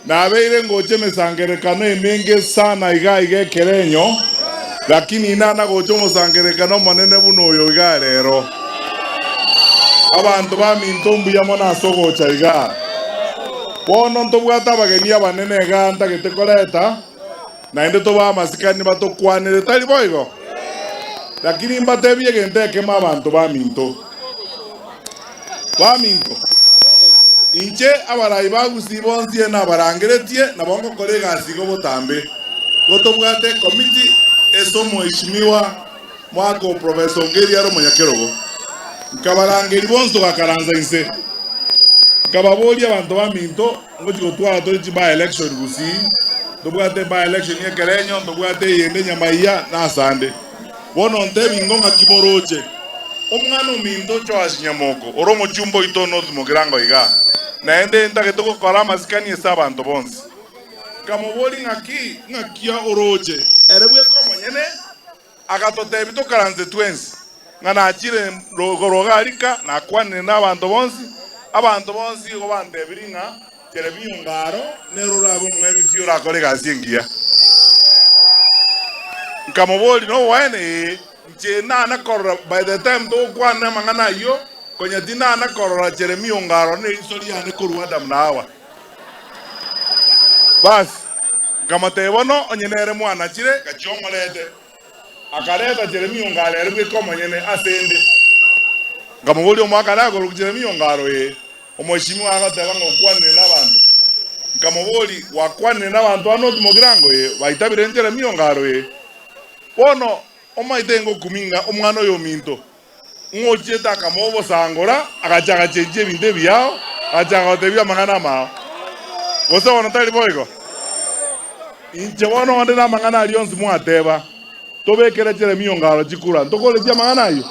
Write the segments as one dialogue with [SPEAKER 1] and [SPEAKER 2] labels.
[SPEAKER 1] Nabeire ngocha emesangererekano emenge sana iga iga ekerenyo, lakini inana gocha omosangererekano omonene buna oyo iga rero. Abanto baminto mbuya mono ase ogocha igaa. Bono ntobwate abageni abanene igaa ntagete koreta, naende tobae amasikani batokwanere, tari boigo? Lakini mbatebie egento ekemo abanto baminto. Baminto, Inche abarai ba Gusii bonsi nabarangeretie, nabo ngokora egasi igo botambe. Igo tobwate ekomiti ase Omweshimiwa Mwaka o Professor Ongeri are omonyakerogo. Nkabarangeria bonsi togakaransa inse. Nkababoria abanto baminto ngochi gotwara tore chi by election Gusii, ntobwate by election ya Ekerenyo, ntobwate eyende Nyamaiya na asande. Bono ntebi ingo ng'aki moroche. Omwana ominto Joash Nyamoko, ore omochumba oito o North Mugirango igaa, naende ntagete gokora amasikani ase abanto bonsi. Nkamoboria ng'aki ng'akia oroche ere bweka omonyene, agatotebia tokaranse twensi, ng'a nachire igoro iga rika, nakwanire nabanto bonsi, abanto bonsi igo bantebirie ng'a Jeremia Ongaro nere orabe omwemisi orakore egasi engiya. Nkamoboria, Noboene? Ee. Inche nana korora, by the time togokwana amang'ana ayio, konya tinana korora Jeremia Ongaro neriso riane korwa Adamu na Hawa. Basi, nkamotebia, Bono onye nere mwanachire, gachia omorete. Akareta Jeremia Ongaro ere bweka omonyene ase 'nde. Nkamoboria, Omwaka nakorokwa Jeremia Ongaro? Ee. Omoishimiwa agateba ng'a okwanire nabanto. Nkamoboria, Gwakwanire nabanto aa North Mugirango? Ee. Baitabire Jeremia Ongaro? Ee. Bono omaete ngokumia ng'a omwana oyo ominto ng'a ochiete akamoa obosangora, agacha agachenchia ebinto ebiao, agacha agotebia amang'ana amao. Gose bono tari boigo? Inche bono onde namang'ana aria onsi mwateba, tobekere Jeremia ongaro chikura, ntokoretie amang'ana ayio?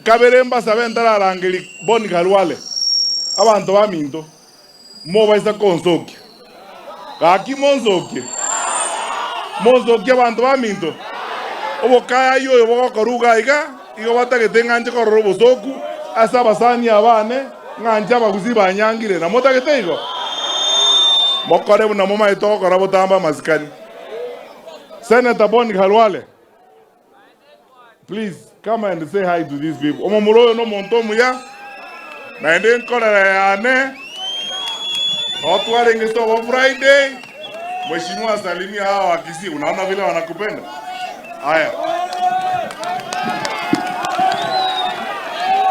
[SPEAKER 1] Kabere mbasabe ntararangeria Boni Khalwale, abanto baminto, Mobaisa konsokia. Gaki monsokie. Monsokie abanto baminto. Obokayayi oyo bogokorwa iga iga, igo batagete ng'a nche korora obosoku ase abasani abane, ng'a nche abagusii banyangire. Na motagete igo? Mokore buna momaete gokora botambe amasikani. Senator Boni Khalwale, please come and say hi to these people. Omomura oyo nomonto omuya, naende nkorera yane, noo twarenge sobo Friday, mheshimiwa salimia hawa Wakisii, unaona vile wanakupenda. Haya.